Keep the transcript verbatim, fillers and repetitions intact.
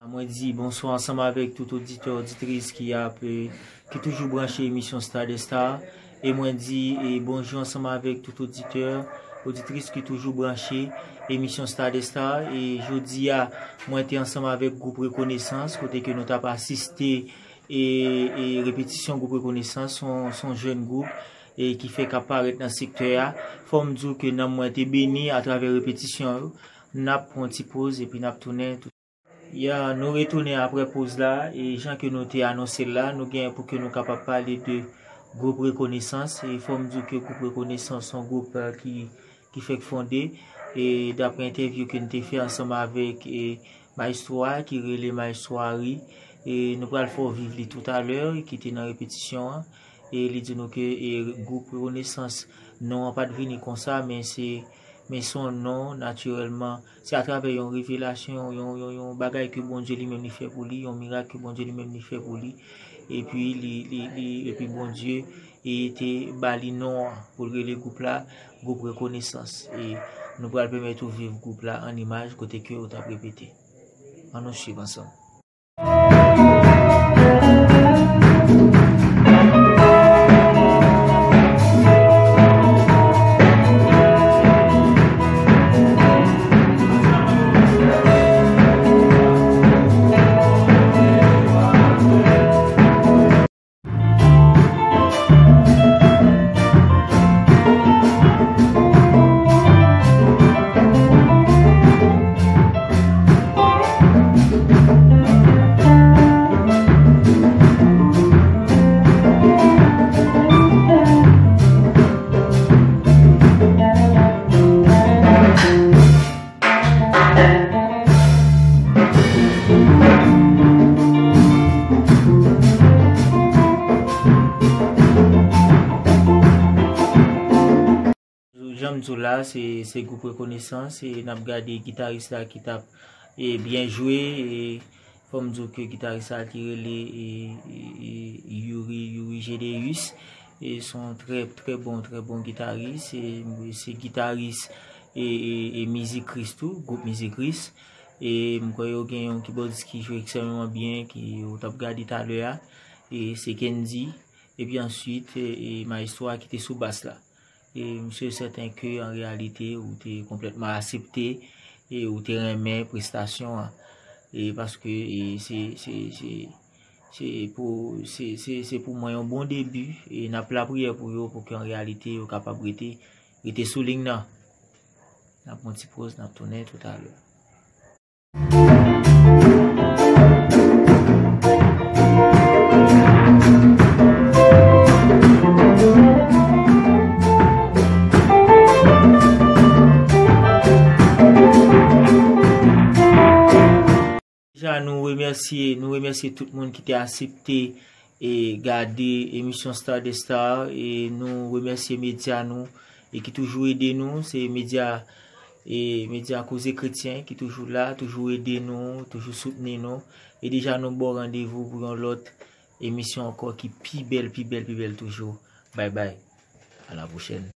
Mwen di bonswa ansanm avèk tout oditè, oditris ki ap, eh, ki toujou branche emisyon Star des Stars. E mwen di, eh, bonjou ansanm avèk tout oditè, oditris ki toujou branche emisyon Star des Stars. E jodi a, mwen te ansanm avèk gwoup Rekonesans, kote ke nou t ap asiste e, e repetisyon gwoup Rekonesans, se yon, se yon jèn gwoup e ki fèk ap parèt nan sektè a. Fò m di w ke nanm mwen te beni atravè repetisyon yo. N ap pran yon ti poz epi n ap tounen. Ya, nou retounen apre poz la, e jan ke nou te anonse l la, nou gen pou ke nou kapab pale de gwoup Rekonesans. E fò m di w ke gwoup Rekonesans se yon gwoup, eh, ki, ki fèk fonde. E dapre entèvyou ke n te fè ansanm avèk, e, Maestro a, ki rele Maestro Harry. E nou pral fè w viv li toutalè, ki te nan repetisyon an. E li di nou ke, e, gwoup Rekonesans, non an pa t vini konsa, men se, men se yon non, natirèlman, se atravè yon revelasyon, yon, yon, yon bagay ke Bondye li menm li fè pou li, yon mirak ke Bondye li menm li fè pou li. Epi li, li, li, epi Bondye, e, te ba li non an pou l rele gwoup la, gwoup Rekonesans. E nou pral pèmèt ou viv gwoup la an imaj kote ke yo t ap repete. Ann nou swiv ansanm. Jan m di w la, se, se gwoup Rekonesans, e n ap gade gitaris la ki t ap, e, byen jwe, e fò m di w ke gitaris la ki rele, e, e, e, Youri, Youri Gédéus, e se yon trè, trè bon, trè bon gitaris, e se gitaris, e, e, e Mizik Kris tou, gwoup Mizik Kris, e m kwè yo gen yon kibòdis ki jwe ekstrèmeman byen, ki ou t ap gade talè a, e se Kendy, epi answit, e, e Maestro a ki te sou bas la. E m sur sèten ke an reyalite ou te konplètman asepte e ou te renmen prestasyon an. E paske, e se, se, se, se pou, se, se, se pou mwen yon bon debi e n ap lapriyè pou yo pou ke an reyalite yo kapab rete, rete sou liy nan. N ap pran ti poz, n ap tounen toutalè. Deja, nou remèsye, nou remèsye tout moun ki te asepte e gade emisyon Star des Stars. E nou remèsye medya nou e ki toujou ede nou. Se medya, e medya Koze Kretyen ki toujou la, toujou ede nou, toujou soutni nou. E deja nou ba w randevou pou yon lòt emisyon ankò ki pi bèl, pi bèl, pi bèl toujou. Bay bay. A la pwochèn.